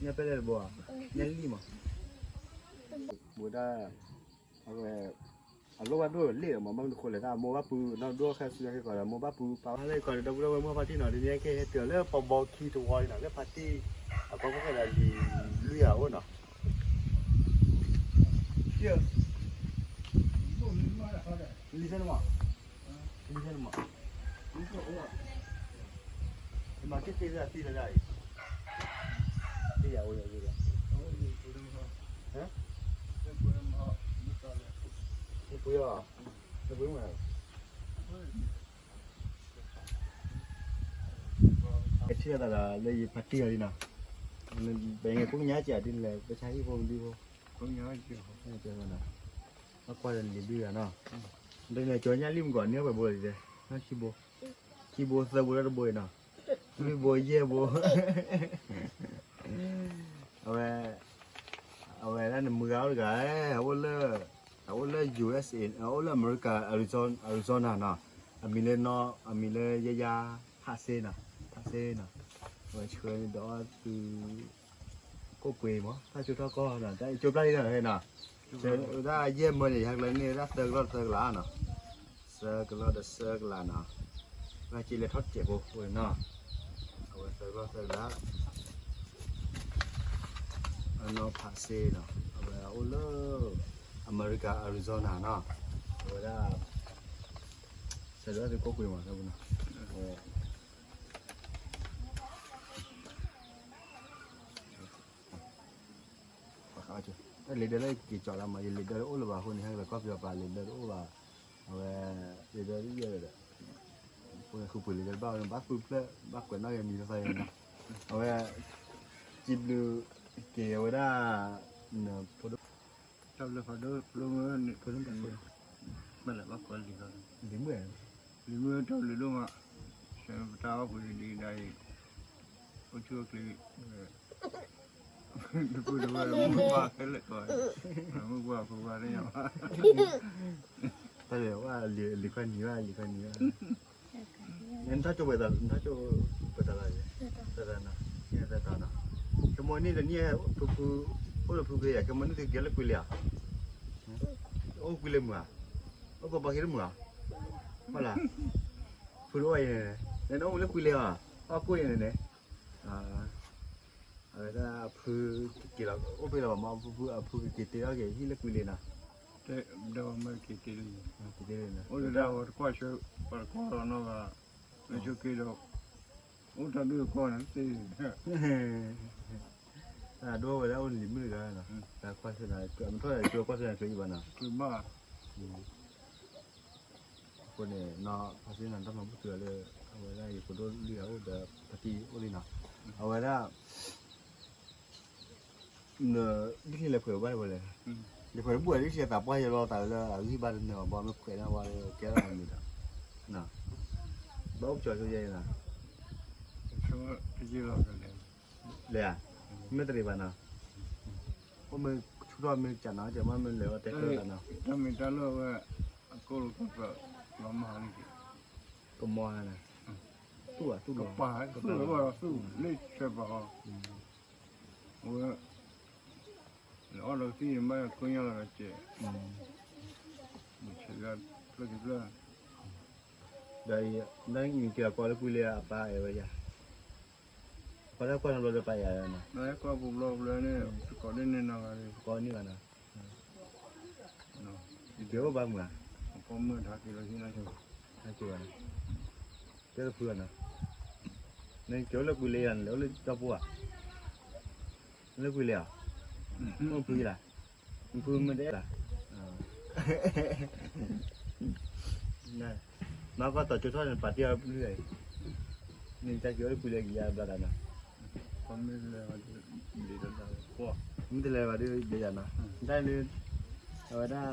ညၣ်ပဲလဲၣ်တဘိဧါ, ညၣ်လံၣ်မး, ဘိဒၣ်, အဝဲ, အလိၣ်ဘၣ်ဒိၣ်လံၣ်မး ဘၣ်မနုၤဃိလဲၣ် တၢ်မိၢ်ဘၣ်ပူၤ နီၢ်ဒိၣ်ဃဲဆူညါက့ၤကီးဒီး မိၢ်ဘၣ်ပူၤ ပာ်ဝဲလၢကီးဒီး ဒီပုၢ်ဒီဝဲၢ်မိၢ်ပၢ်တံၢ်နီၤ ဒ်န့ၣ်ကဲဟဲတုၤလၢပဘီခံတဝီန့ၣ်နီၤ လၢဖါတံၢ်, အကီၢ်ခိၣ်ဃဲဒီးလံာ်လွံၢ်ဂၤအိၣ်နီၤ, လံာ်ဆဲန့ၣ်မး, လံာ်ဆဲန့ၣ်မး, မၤက့ၤသ့ၣ်သ့ၣ်လၢဒၣ်အံၤ, သ့ၣ်ယၤအိၣ်ယၤ, ဟဲ, ပှ့ၤအီၤ, ပှ့ၤမး, ထံၣ်လိာ်သးဒီးလၢယဖါတံၢ်အီၤလံနီၤ, ပှၤကိးညါစံးဒ်လဲၣ် ပဆါဟံၣ်ဖိလံဖိ, ဘၣ်ကွၢ်ဒီးလံာ်လွံၢ်ဂၤနီၤ, ဒ်န့ၣ်ကၠီညၣ်လံၣ်မုၢ်ကီးန့ၢ်ပှဲၤဘိလဲၣ်, ခံဘိ, ခံဘိသၢဘိလၢတဘိအံၤနီၤ, လွံၢ်ဘိယဲၢ်ဘိ အဝဲ, အဝဲဒၣ်နမုၢ်ဂၤအိၣ်တဂၤ, အအိၣ်လၢ, အအိၣ်လၢ ယူႇအၢၣ်စ်အ့ၣ်, အအိၣ်လၢအမဲရကၤ Arizona နီၤ, အမံၤလၢ, အမံၤလၢယဲယါ, ဖးစ့နီၤ, ဖးစ့နီၤ, အဝဲဆှၢန့ၢ်ဒီးအီၣ်သု, ကိၣ်ပှ့ၤမး တၢ်ကၠိထီၣ်ကီၢ်နီၤ တၢ်ကၠိပျၢ်လံနီၤနီၤ, ဝဲဒၣ်ယဲၢ်မၢန့ၣ် ယဟဲကလၢန့ၢ်ဝဲဒၣ်သၢကလီၢ်ဒီးသၢကလးနီၤ, သၢကလီၢ်ဒီးသၢကလးနီၤ, ဘၣ်က့ၤလဲၤထီၣ်တစဲးဖိဝဲနီၤ, အဝဲသၢကလီၢ်သၢကလး, အနီၢ်ဖးစ့နီၤ အဝဲအိၣ်လၢ, အမဲရကၤ Arizona နီၤ, အဝဲဒၣ်, ဆဲးဒၣ်သုကိၣ်ပှ့ၤမး တၢ်ပူၤနီၤ, တၢ်လံာ်ဒၢလၢက့ၤကၠီၤလၢမး ယလံာ်ဒၢတအိၣ်လၢၤဘၣ်အဃိန့ၣ် ဟဲကလၢၤကီၢ်ပယီၤပၤလံာ်ဒၢတအိၣ်ဘၣ်, အဝဲ, လံာ်ဒၢတယဲၢ်ဒီး, ဃုပှ့ၤလံာ်ဒၢဘၣ်ဝဲန့ၣ် ဘၣ်ဃုဖျၢၣ် ဘၣ်ကွဲးနီၣ်ဂ့ၤမံၤသးသးယဲနီၤ, အဝဲ, စံးဘျုး, က့ၤအဝဲဒၣ်, နဖိဒိၣ်, တၢ်ဘျုးဖးဒိၣ် ဖိဒိၣ်မုၣ်, ဖိဒိၣ်မုၣ်, မ့ၢ်လဲၤဘၣ်ကွဲးလံာ်, လံာ်မုၣ်, လံာ်မုၣ်တၢ်ဘျုးဒိၣ်မး, ဆၢပတၢ်အိၣ်ဖှိၣ်ဒံးဒံးဒၣ်အံၤ, အိၣ်ဆူၣ်အိၣ်ချ့, တပူၤတဝဲၢ်မုၢ်ပှၢ်ခဲလၢာ်ကီး, မုၢ်ပှၢ်ဖိခွါတညါဘၣ်, တၢ်လံၤဝဲလံၤခွါနံၤဘၣ် လံၤခွါနံၤဘၣ်, နထီၣ်ကၠိပှဲၤသး နထီၣ်ကၠိပှဲၤသးလီၤ, သၢသးနီၤ, သၢသးနီၤ, ကမီၤန့ၣ်တနံၣ်, ဖုဖု, အိၣ်ဒီးဖုဖုယၤ ကမီၤန့ၣ်သုကဲလၢကွံာ်လံဧါ, အိၣ်ကွံာ်လၢမုၢ်ဧါ, အိၣ်ပပှၤက့ၤလၢမုၢ်ဧါ, မ့ၢ်လၢ, ဖုတအိၣ်အံၤန့ၣ်, နအိၣ်မူလၢကွံာ်လံဧါ, အီၣ်ကိၣ်အံၤန့ၣ်န့ၣ်, အဝဲဒၣ်အဖုကက့ၤလီၤ အိၣ်ဖဲလီၤဘၣ်မ့ၢ် ဖုဖု အဖုကက့ၤတ့ထီၣ်က့ၤဟံၣ်လၢကွံာ်လံနီၤ, ဒီးမ့ၢ်က့ၤတ့လံ, အိၣ်လၢဒၣ်ဝဲတကွၢ်ဆၢ, ပှၤတကွၢ်လီၤနီၤဂၤ, မ့ၢ်ဆိက့ၤဒီး, အိၣ်တၢ်ဒုးတကွၢ်န့ၣ်သ့, အဒိဝဲဒၣ်အိၣ်လံၤမုၣ်တဂၤနီၤ, တၢ်ကွၢ်ဆၢနၤ, မ့ၢ်ထီၣ်ဒီးကၠိကွၢ်ဆၢနၤကၠိအံၤဘၣ်နီၤ, အဃိန့ၣ်, ဖါစ့နီၤ တၢ်မၤဘူၣ်တုၤလၢ, အဝဲဒၣ်ယဖိဒိၣ်လွံၢ်ဂၤအိၣ်ဒီး ဖါတံၢ်အိၣ်လံနီၤ, အဝဲဒၣ်, ဒ်လဲၣ်လဲၤဖှဲးဘၣ်တဝဲလဲၣ်, လဲၤဖှဲးတဘူၣ် ဒ်လဲၣ်သးပှၢ်ယလီၤသးလၢအဂံၢ်ဘါတနၢၤအီၤ ဘၣ်မ့ၢ်ဖှဲးန့ၣ်ဝဲကဲထီၣ်မံၤဒီး, ဘၣ်အိၣ်ကၠီဆိယဲနီၤ, လဲၤဧါ, မ့ၢ်တရံးဘၣ်နီၤ, အိၣ်မ့ၢ်ဆူၣ်ထီၣ်မ့ၢ်ကၠးနီၤ ကဲမ့ၢ်လဲၤဝဲတဲကျၢၤသးနီၤ, တၢ်မ့ၢ်တၢ်လၢဝဲ, အကိၢ်လီၤကီၢ်လီၤမၤန့ၣ်, ကမီၤန့ၣ်, သူၣ်ဘၣ်သူၣ်လီၤ, ကပာ်သူၣ်လီၤသူၣ်လၢဆဲးပာ်အီၤ, အဝဲ, လဲၤအီၣ်လီၤသံၣ်မ့ၢ်ကိညါလီၤကဲး, မ့ၢ်ဆဲးဖျၢၣ်တဖျၢၣ်, ဒီးအံၤ, နက့ၤကွၢ်လၢကွံာ်လံအပၢ်အဲၣ်ဝဲယၤ, ပှၤတၢ်ကွၢ်နီတဘျီဒီးပၢ်ယၤနီၤ, ကွၢ်ပူၤဘျီဘျီန့ၣ် သကိးဒ်န့ၣ်နီၤဂၤန့ၣ်, ကိးန့ၢ်ဘၣ်နီၤ, က့ၤအိၣ်ဘၣ်မုာ်ဧါ, ကီၢ်မုာ်တဟးက့ၤလီၤဟံၣ်နီၤ, ဟဲက့ၤဘၣ်နီၤ, ကဲလၢဖုဘၣ်နီၤ, နက့ၤအိၣ်လၢကွံာ်လံယၤန့ၣ် လဲၤအိၣ်လၢကၠီပူၤဧါ, လၢကွံာ်လံဧါ, အိၣ်ဖုယၤ, ဖုမ့ၢ်တအဲၣ်လၢ်, မၤကွၢ်တီၤကၠိထီၣ်န့ၣ် ပာ်တ့ၢ်အီၤလွံၢ်ဂၤအံၤ, န့ၣ်တၢ်က့ၤအိၣ်လၢကွံာ်လံက့ၤယၤဘျါသးနီၤ, မ့ၢ်တလဲၤဘၣ်ဒီးဒ်ယၤနီၤ, တၢ်န့ၣ်, အဝဲဒၣ်,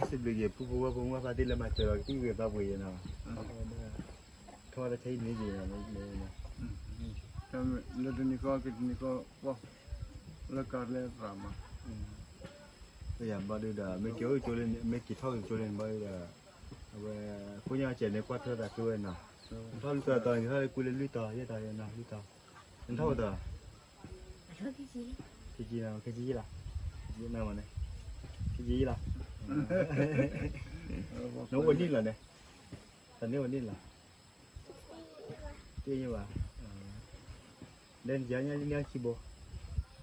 စံးဘျုးက့ၤဖုဖိဝဲၢ်ဖိမုၣ်ဖါတံၢ်လၢမၤစၢၤဒီးကသံၣ်ဂ့ၤသးပှ့ၤယဲနီၤ, ထီၣ်ဝဲဒၣ်ထဲအံၤန့ၣ်က့ၤနီၤ, လၢတနံၤဃီက့ၤတနံၤဃီ, လၢကါလဲသးမး, ယၤဘၣ်ဒုဒီး မ့ၢ်က့ၤအိၣ်ကၠိလၢန့ၣ် မ့ၢ်က့ၤထီၣ်က့ၤကၠိလၢန့ၣ်ဘၣ်ဒုဒီး, အဝဲ, ခိၣ်ညါစဲးန့ၣ်ကွၢ်ထွဲသးကျိဝဲနီၤ, နထီၣ်လွံၢ်တီၤတီၤန့ၣ် ထီၣ်လၢကွံာ်လၢလွံၢ်တီၤ ယဲၢ်တီၤယဲနီၤ လွံၢ်တီၤ, နထီၣ်ဝဲတီၤ, ခံဆံလီၤ, ခံဆံယဲၢ်လီၤ, ခံဆံယဲၢ်လီၤ, နအိၣ်နံၣ်လီၤန့ၣ်, တန့ၢ်အိၣ်နံၣ်လီၤ, တ့ၢ်ယဲၢ်ဘၣ်, လၢနယၤညါလံန့ၣ်ခံဘိ,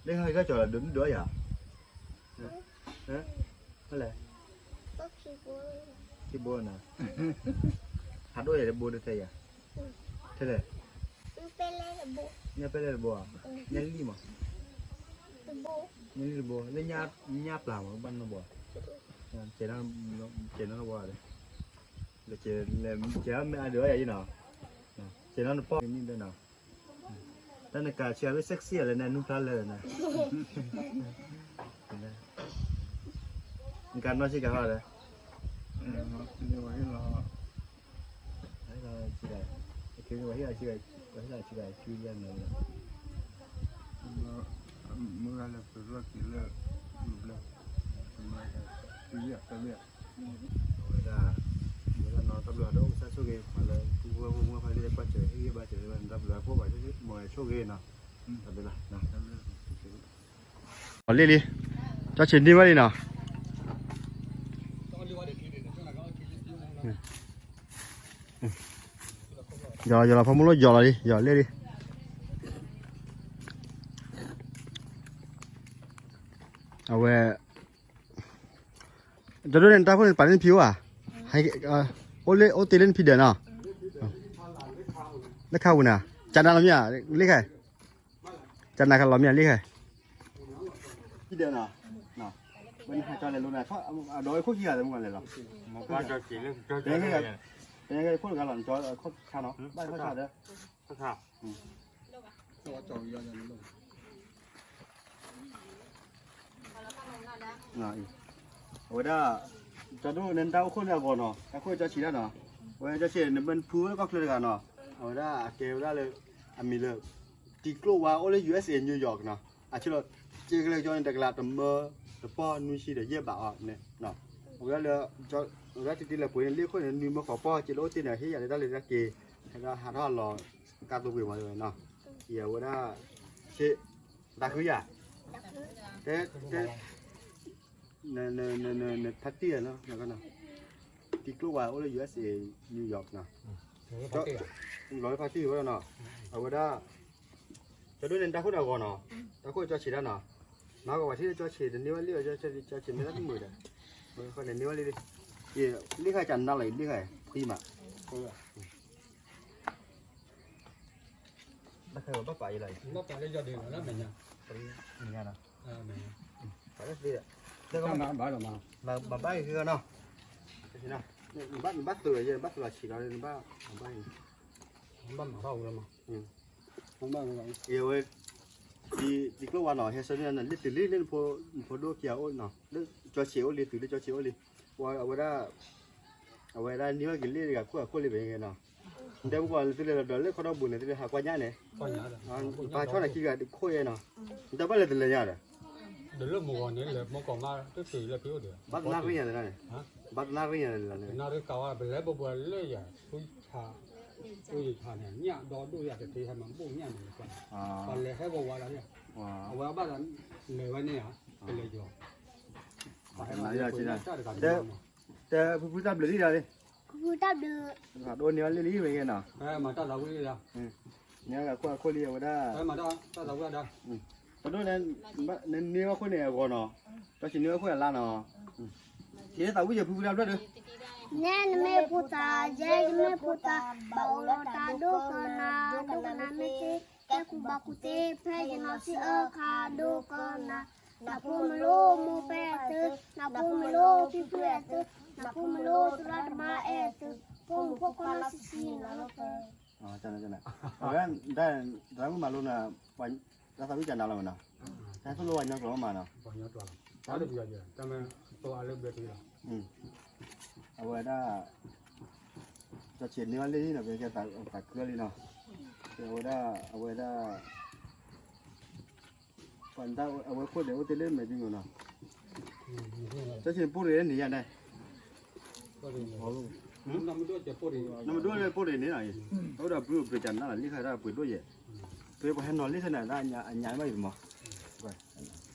လၢဟဲကၠီၤလီၤဒိၣ်နံၣ်ဒိၣ်ယၤ, ဖဲလဲၣ်, ခံဘိနၤ, ဟးဒိၣ်ယၤတဘိတထဲယၤ, ထဲလဲၣ်, ညါပဲလဲၣ်တဘိဧါ, ညါလံၣ်မး, ညါလံၣ်တဘိ, လၢညါပျၢ်မး ဘၣ်နီတဘိ, ကဲနီတဘိ, ကဲနီတဘိဒီး, ကဲမ့ၢ်အါဒိၣ်ယၤအံၤနီၤ, ကဲနီတပီၢ်နံၣ်ဒီးနီၤ, တၢ်နကးဆံးအဝဲ sexy လၢနနူဖျါလၢာ်န့ၣ်, နကးနီၢ်ဆံးကဟီဒီး, ဝဲဟ့ၣ်လီၤဆံး, ဝဲဟ့ၣ်လီၤဆံး, ဝဲဟ့ၣ်လီၤဆံး, မုၢ်ဂၤလၢပလီၢ်က့ၤလၢ, ဘျၢ, ဝဲဒၣ်, ဝဲဒၣ်နီၤ တၢ်ဘျုးအဒိၣ်ကစၢ်ဆိၣ်ဂ့ၤ ပှၤလၢပူဖိဝဲၢ်ဖိမုၣ်ခွါလၢကွၢ်စၢၤဟ့ၣ်ဂံၢ်ဘါစၢၤဝဲ တၢ်ဘျုးအဖှိၣ်ဘၣ်ဆိၣ်ဂ့ၤ မ်ဆိၣ်ဂ့ၤနီၤ, တၢ်ဘျုးလီၤ. အီၤလ့လံ, ကၠီဆံးန့ၢ်ဝဲလံနီၤ, ယီၤလီၤ ယီၤလီၤ ဖီမုၢ်လိၣ် ယီၤလီၤလံ ယီၤလ့လံ, အဝဲ ကၠီဒိၣ်န့ၣ် တၢ်ခိၣ်န့ၣ် ပာ်လၢနဖံအိၣ်ဧါ, အိၣ်လၢ အိၣ်တ့ၢ်လၢနဖံဒၢးနီၤ, လၢခါပူၤန့ၣ် ကနၤလီၤမ့ၢ်ဧါ, လ့ခါ, ကနၤလီၤမ့ၢ်ဧါ လ့ခါ, ဖံဒၢးနီၤ, ဝဲနဟးကၠီလဲၤလိၤနၤ, အဒီးဝဲခိၣ်ခံဂၤလၢမုၢ်ဂၤလဲၤလီၤ, တနံၤခိၣ်တဂၤလီၤ နကၠီခိၣ်ဆါနီၤ, ဘၣ်ခိၣ်ဆါဒီး အဝဲဒၣ် ကၠီဒိၣ်န့ၣ် တၢ်အိၣ်ခိၣ်လၢအဂီၢ်နီၤ, တၢ်ခိၣ်ကၠီဆံးဒၣ်နီၤ, အဝဲကၠီဆံးန့ၣ်မ့ၢ်နဖုဝဲကီၢ်ချၢတဂၤနီၤ, အဝဲဒၣ်အကဲဝဲဒၣ်လၢ အမံၤလၢ တံၤကျိၣ်ဝါအိၣ်လၢ ယူၢ်အ့းအ့း New York နီၤ, အဆ့လီၤ ကဲကလဲၤကၠီန့ၣ် တကလးတမၢ တပီၢ်နွံဆံဒီးယဲၢ်ဘးအီၤန့ၣ်, အဝဲဒၣ်လၢ အဝဲဒၣ်တံၤတံၤလၢပှ့ၤန့ၣ် လ့ၢ်ခိၣ်န့ၣ် နွံမၢဃိးပီၢ် က့ၤလၢအိၣ်တ့ၢ်န့ၣ် ဟ့ၣ်ယၤလၢတၢ်လၢတၢ်က့ၤ, ဟဲဒၣ်ဟးထီၣ်လီၤ ကါသိပှ့ၤမးဝဲနီၤ, အဝဲဒၣ် တၢ်ဃုယၤ, တဲ, တဲ, န, န, န, န, နဖါတံၢ်ဧါနီၤ, တံၤကျိၣ်ဝါအိၣ်လၢ ယူၢ်အ့းအ့း New York နီၤ, လီၤလၢဖါတံၢ်ဝဲဒၣ်နီၤ, အဝဲဒၣ် ကၠီဒိၣ်န့ၣ် တၢ်ခိၣ်ဒီးအဂီၢ်နီၤ, တၢ်ခိၣ်ကၠီဆံးဒၣ်နီၤ, မၤကဝၤထံၣ်လၢကၠီဆံး တန့ၢ်ဝဲလံ, ကၠီဆံးမ့ၢ်တၢ်တမုာ်ဒီး, မ့ၢ်ဃီန့ၣ်န့ၢ်ဝဲလံ, လံၣ်ဃာ်ကနၤလီၤအံၤ လံၣ်ဃာ် ဖှံမး ဘၣ်ခဲဘၣ်ပာ်အံၤလီၤ, မဲာ်ညါနီၤ, ပာ်လၢသ့ဒီး, မၤဘၣ်အံၤဃီနီၤ, နဘၣ်သုးလီၤယဲ နဘၣ်သုးလီၤဆံးလီၤ နဘၣ်, ဘၣ်မၤဘၣ်ဝဲလီၤမး, အဝဲ တံၤကျိၣ်ဝါနီၤ ဟဲဆၢန့ၢ်လံ တုၤလံလၢနဖိဒိၣ်ခံဂၤအိၣ်နီၤ, လၢကၠီဆံးအိၣ်လံ တုၤလၢကၠီဆံးအိၣ်လံ, အဝဲဒၣ် အဝဲဒၣ်န့ၢ်ဝဲက့ၤလံတဂၤခိၣ်အခိၣ်လံဘၣ်နီၤ, နတဲပကွၢ်လၢသုလဲၤလီၤဒီးလၢခီဒီဘိန့ၣ် သုလဲၤဟးကွၢ်ညါန့ၣ်, ပာ်ဆီၣ်နၤခံဂၤခိၣ်ယဲနီၤ, နတဲဘၣ်လဲၤတလဲၤညါဒီး, ဒီးလၢမုၢ်ဂီၤန့ၣ် လဲၤမုၢ်ကီၢ်မး တတုၤလၢဖံအိၣ်ဒီး, ဘၣ်တနၢ်ရံၣ်ညါန့ၣ်, ဘၣ်တနၢ်ရံၣ်ညါန့ၣ်လီၤ, နၢ်ရံၣ်ကးဝဲ ပလဲၤဘၣ်ပှၤလၢယၤ ဆူယထး, ဆူယထးန့ၣ် ညၣ်ဒီဒိၣ်ယၤတသ့ ဟဲမၤဘူၣ်ညၣ်န့ၣ်, ပှၤလဲၤဟဲပဝဲဒၣ်န့ၣ်, အဝဲဘၣ်ဒီး လဲၤဝဲန့ၣ်ဧါ, ပလဲၤယီၤ တဲဖုဖုတၢ်ဘျုးလံဒီး, ဖုဖုတၢ်ဘျုး, ဒိးန့ၢ်ဝဲလံလံဝဲကဲနီၤ, မၤတၢ်သးဝံၣ်လံဒီး, န့ၢ်ဝဲခိၣ်အခိၣ်လံအဝဲဒၣ်, တဒိၣ်, နန့ၢ်ဝဲခိၣ်န့ၣ်အဂီၢ်နီၤ, တၢ်ဆံးန့ၢ်ဝဲခိၣ်အလါနီၤ, က့ၤသးဝံၣ်ယဖုဖုတၢ်ဘျုးဒီး, နဲနမ့ၢ်ဖိသၣ်, ယဲယမ့ၢ်ဖိသၣ်, ဘၣ်အိၣ်လီၤတၢ်ဒိကနၣ်, ဒိကနၣ်မ့ၢ်သ့, ကဲကူၣ်ဘၣ်ကူၣ်သ့, ဖဲယနီၤစံးအၢခါဒိကနၣ်, နဖိမုၣ်လိမူဖဲအသု, နဖိမုၣ်လိဖံဖုအဲၣ်သု, နဖိမုၣ်လိသရၣ်သမါအဲၣ်သု, ဖိမုၣ်ဖိခွါနီၢ်ဆံးဆံးနီၤလီၤ, အဝဲဒၣ် တၢ်မုၢ်မၤလိန့ၣ်, တၢ်သးဝံၣ်ကနၤလီၤဝဲနီၤ, တၢ်သိၣ်လိဝဲညီကျိာ်မးနီၤ, တၢ်လၢပယီၤယဲၢ်, တၢ်မ့ၢ်သိအလၢဘျၢထံလီၤ, အဝဲဒၣ် ကၠီဆံးန့ၢ်ဝဲလံနီၤ, ပကဲသးခုလံနီၤ, အဝဲဒၣ် အဝဲဒၣ် ပှၤတၢ်အဝဲခိၣ်န့ၣ် အိၣ်တ့ၢ်လၢမဲာ်ဒုးနီၤ, ကၠီဆံးန့ၣ်ပိၢ်ရ့ၣ်န့ၣ်ယၤန့ၣ်, နမ့ၢ်ဒိၣ်လၢပိၢ်ရ့ၣ်န့ၣ်နီၤ, အဝဲဒၣ်ဘုပှ့ၤတၢ်နါလီၤ လံၣ်ဃာ်တၢ်ပှ့ၤဒိၣ်ယဲၢ်, ပပှၤဟဲနီၤလံၣ်ဆဲန့ၣ် အညါဘၣ်အံၤမး,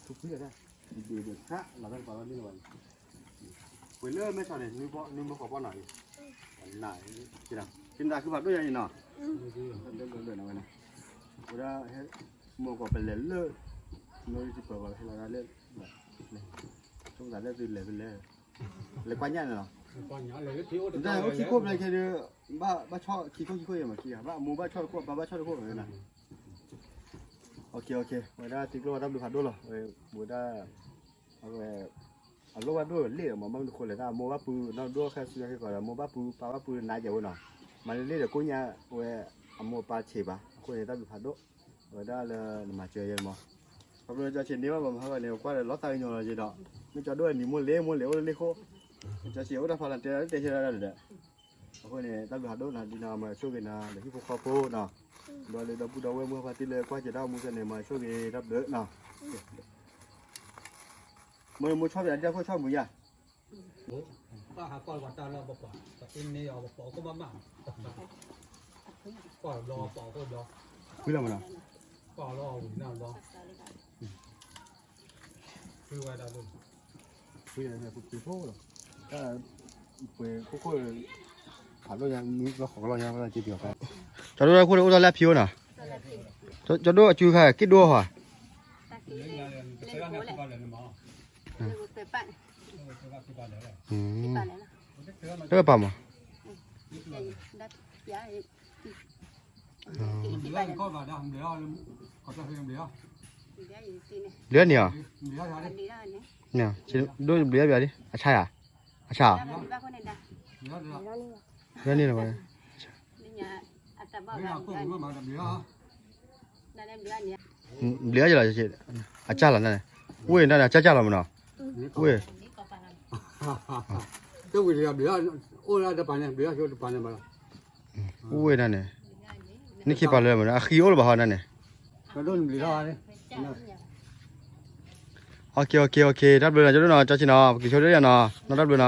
ထူခွံလၢ်တၢ်, ဒုးဒုးခးလီၤတၢ်တပၤလီၤန့ၣ်လီၤဘၣ်န့ၣ်, ပှ့ၤလၢမဲဆီၣ်န့ၣ် နွံဘီ နွံဘီဃိးဘီနီၤ, နၤ, ကနၣ်ခုဖးဒိၣ်ယါန့ၣ်နီၤ, ဝဲဒၣ်, မိၢ်ကီၢ်ပလဲၤလၢ, နီၢ်ရံၣ်တပၢၤဘၣ်ဟဲလီၤဒၣ်လၢ, ဆိကမိၣ်သးလၢသုလဲၤဖဲလဲၣ်, လဲၤကွၢ်ညၣ်န့ၣ်လီၤ, တၢ်အိၣ်ခံခိၣ်ဖျဲၣ်ခဲဒုး, ဘၣ်, ဘၣ်ဆီၣ်ခံခိၣ်ခံခိၣ်ယဲၢ်မးခံဂၤ, ဘၣ်အမိၢ်ဘၣ်ဆီၣ်တခိၣ် အပၢ်ဘၣ်ဆီၣ်တခိၣ်ဝဲဒၣ် OK OK, ဝဲဒၣ်သုကျိၣ်ဝဲတၢ်ဘျုးဖးဒိၣ်လီၤ, ဝဲဒၣ်, အဝဲ, အလိၣ်ဘၣ်ဒိၣ်လ့ၣ်ဒီးမ့ၢ်ဘၣ်မနုၤဃိလဲၣ် တၢ်အမိၢ်ဘၣ်ပုၢ်နီၢ်ဒိၣ်ခဲဆူညါခဲကီးဒီး မိၢ်ဘၣ်ပုၢ်ပၢ်ဘၣ်ပုၢ်နါယဲၢ်ဝဲနီၤ, မၤလၢလ့ၣ်ဒီးကိးညါဝဲ, အမိၢ်ပၢ်ဆံးဘၣ် အဃိန့ၣ်တၢ်ဘျုးဖးဒိၣ်, ဝဲဒၣ်လၢနမၤစၢၤယဲၢ်မး, ခီဖျိလၢကၠီဆံးန့ၢ်ဘၣ်ပှၤမဟါဂီၤန့ၣ် ကွၢ်ဒီးလီၤသးကညီၤလီၤက့ၤဒီး, မ့ၢ်ကၠီဒိၣ်နံၤမိၢ်လ့ၣ်မိၢ်လ့ၣ်အိၣ်လၢလ့ၣ်ခိၣ်, ကၠီဆံးအိၣ်တၢ်ဖးလီၤတဲလီၤတဲဆၢဒၣ်ဒီး အဃိန့ၣ် တၢ်ဘျုးဖးဒိၣ်နီၤ ဒ်နီၤ မၤဆိၣ်ဂ့ၤနီၤ ဒီးဟံၣ်ဖိဃီဖိနီၤ, ဒီးလၢဒီပုၢ်ဒီဝဲၢ်မုၢ်ဟါဖးတံၢ်လၢကွၢ်ကဲတၢ်အိၣ်မူစ့ၢ်န့ၣ် မၤဆိၣ်ဂ့ၤတၢ်ဘျုးနီၤ, မ့ၢ်မိၢ်ဆီၣ်ဘၣ်ဒ်အခိၣ်ဆီၣ်မူၤယါ, ပၢ်ဟးကီၢ်ပှၤတၢ်လီၢ်ပပှၤ ပတ့န့ၢ်အီၤ ပပိာ်ခိၣ်ဘၣ်မး, ကီၢ်တဘျီပိာ်ခိၣ်တဘျီ, ဖုလီၤမနီၤ, ကီၢ်လီၤဝံၤနီၤတဘျီ, ဖုဝဲဒၣ်ဒိၣ် ဖုလီၤ, တၢ်, ပှဲၤခိၣ်ခိၣ်, ဖးဒိၣ်ညါ မုၢ်လီၤဃီၤကလီၢ်ညါ ဘၣ်တၢ်က့တံၤအီၤ, ကၠီဒိၣ်တၢ်ခိၣ်န့ၣ်အိၣ်တၢ်လၢအဖံးအိၣ်နီၤ, ကၠီဒိၣ်အစုခါက့ၣ်ဒိၣ်ဟီ, တၢ်ပာ်မး, ဘျုးန့ၢ်အီၤ, ဒိၣ်ဘျုးယါဘျါဒ်, အဆါဧါ, အဆါဧါ, ဘျုးန့ၢ်လီၤ, ဘျုးအီၤလီၤ, အကၢ်လီၤန့ၣ်, ဝ့ၢ်န့ၣ် အကၢ်ကၢ်လီၤမနီၤ, ဝ့ၢ် တဝံၤတဂၤဘျုး, အိၣ်လၢတပၤန့ၣ် ဘျုးအီၤတပၤန့ၣ်ဘၣ်လီၤ, ဝ့ၢ်ဒၣ်န့ၣ်, နခံပာ်လၢမနီၤ အဃံအိၣ်လၢၤဘၣ်ဟီဒၣ်န့ၣ်, ဘျုးလီၤ, OK OK OK, တၢ်ဘျုးနီၤ ကၠီဒိၣ်နီၤ ကၠီဆံးနီၤ ပက့ၤဆိဒၣ်ယၤနီၤ နီၢ်တၢ်ဘျုးနီၤ,